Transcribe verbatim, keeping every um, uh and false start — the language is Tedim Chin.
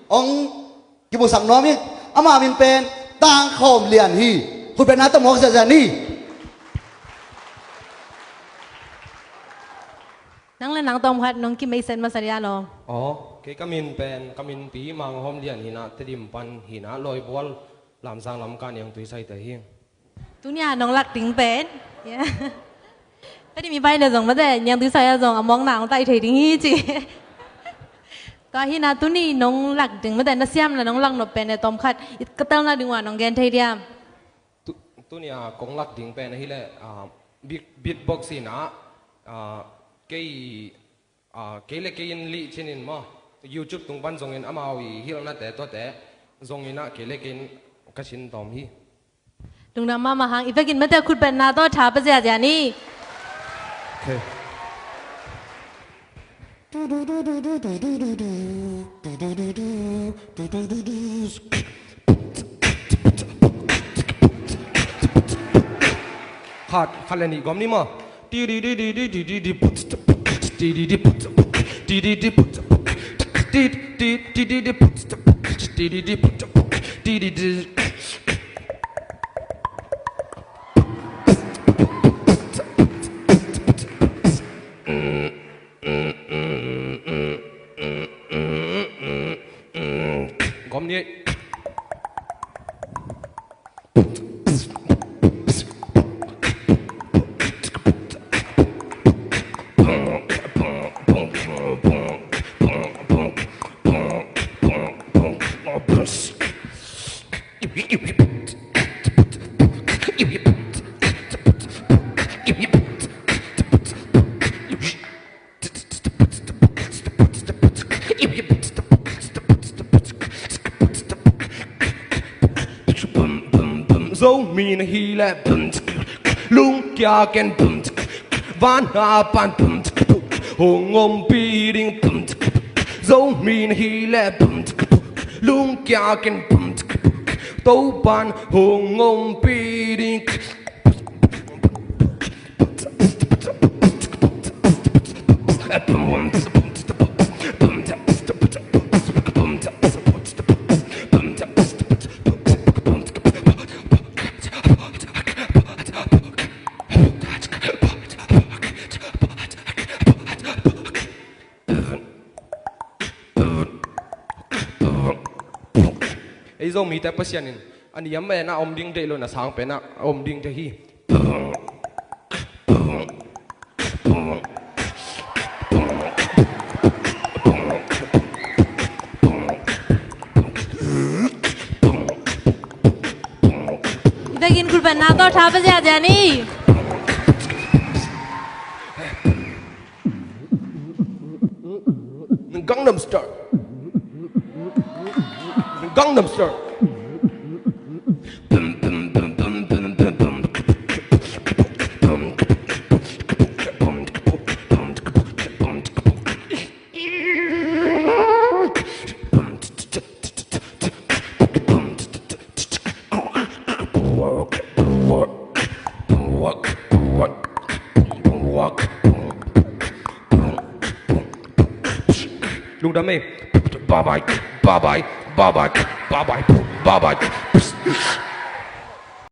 Hong kimusak nuam hi. Ama min pen Tangkhawm Lian hi. Khutbetna tawh muak ziahziah ni. Nang le nang tawmkhat nong kimeisen masa dia law. Aw, kei ka min pen, ka minpi Manghawm Lian hi na, Tedim pan hi na, Lawibual, Lamsang lam ka niang Tuisai te hi. Tuni a nong lak ding pen, yeah. Tedim i pai le zong mate, niang Tuisai a zong a muakna hong taih thei ding hi ci. Tua hi na, tuni nong lak ding mate, na siamna nong lak nop pen le tawmkhat i ka telna ding uh a nong gen thei diam? Tu-, tuni a kong lak ding pen ahileh, ah, beat-, beatbox hi na, ah, kei, ah, kei le kei in lih cin in maw, YouTube tung pan zongin amau i hilhnate tuate zongin ah kei le kei in ka cin tawm hi. Lungdam mahmah hang, i vekin mate khutbetna tawh tha pia ziahziah ni. Okay. Khat, khat le nih gawm ni maw. Gawm ni. Zomi na hileh bum, lungkia ken bum, van hapan bum, hong ompi ding bum. Zomi na hileh bum, lungkia ken bum, Topan hong ompi ding. Ei Zomite Pasian in a niam pen a om ding deih lo, na sang pen a om ding deih hi. I vekin khutbetna tawh tha pia ziahziah ni. Gangnam Style. Gangnam Style. Lungdam ei. Bye bye, bye bye, bye bye, bye bye, bye bye.